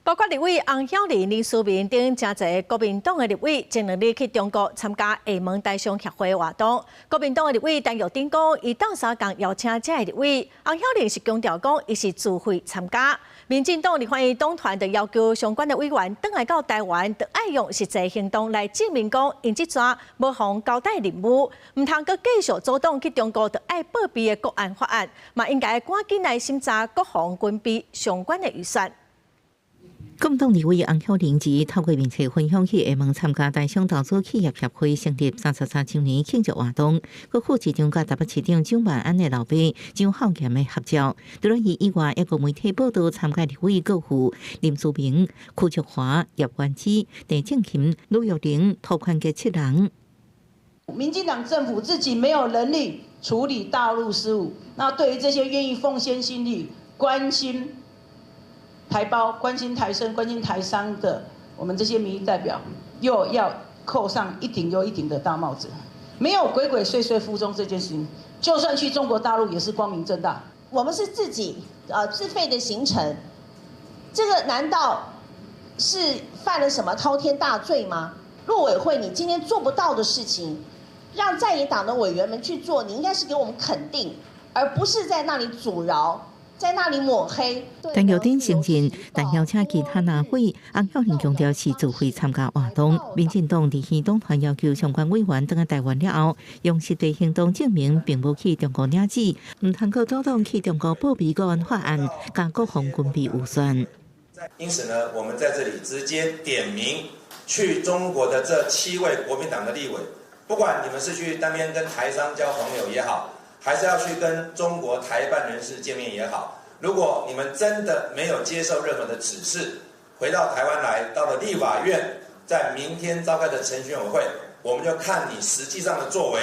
包括立委翁曉玲、林思明等誠濟國民黨的立委，前兩日去中國參加廈門台商協會活動。國民黨的立委陳玉珍講，伊鬥相共邀請這个立委。翁曉玲是強調講，伊是自費參加。民進黨立法院黨團就要求相關的委員轉來到台灣，就愛用實際行動來證明講，𪜶這逝無予交代任務，毋通閣繼續阻擋去中國就愛報備的國安法案，嘛應該趕緊來審查國防軍備相關的預算。國民黨立委翁曉玲佇透過面冊分享去廈門參加台商投資企業協會成立33周年慶祝活動，國副市長佮台北市長蔣萬安的老爸蔣孝嚴的合照。除了伊以外，抑閣媒體報道參加立委閣有林思明、柯卓華、葉元之、鄭正琴、呂玉玲、涂寬傑七人。民進黨政府自己沒有能力處理大陸事務，那對於這些願意奉獻心力、關心台胞、關心台生、關心台商的我們這些民意代表，又要扣上一頂又一頂的大帽子。沒有鬼鬼祟祟赴中這件事情，就算去中國大陸也是光明正大。我們是自己自費的行程，這個難道是犯了什麼滔天大罪嗎？陸委會，你今天做不到的事情，讓在野黨的委員們去做，你應該是給我們肯定，而不是在那裡阻撓。在那裡抹黑。陳玉珍承認，但邀請其他立委，翁曉玲強調是自費參加活動。民進黨立院黨團要求相關委員轉來台灣了後，用實際行動證明並無去中國領旨，毋通閣阻擋去中國報備國安法案，佮國防軍備預算。因此呢，我們在這裡直接點名去中國的這七位國民黨的立委，不管你們是去當邊跟台商交朋友也好，還是要去跟中國台辦人士見面也好，如果你們真的沒有接受任何的指示，回到台灣來，到了立法院，在明天召開的程序委會，我們就看你實際上的作為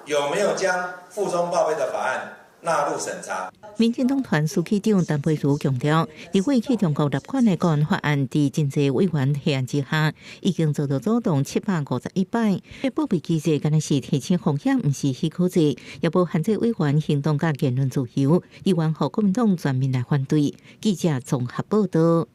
有沒有將赴中報備的法案納入審查。民進黨團書記長陳佩茹強調，立委去中國立法的國安法案，佇真濟委員提案之下，已經遭到阻擋751擺。這報備機制敢若是提醒風險，毋是許可制，也無限制委員行動佮言論自由，議員予國民黨全面來反對。記者綜合報道。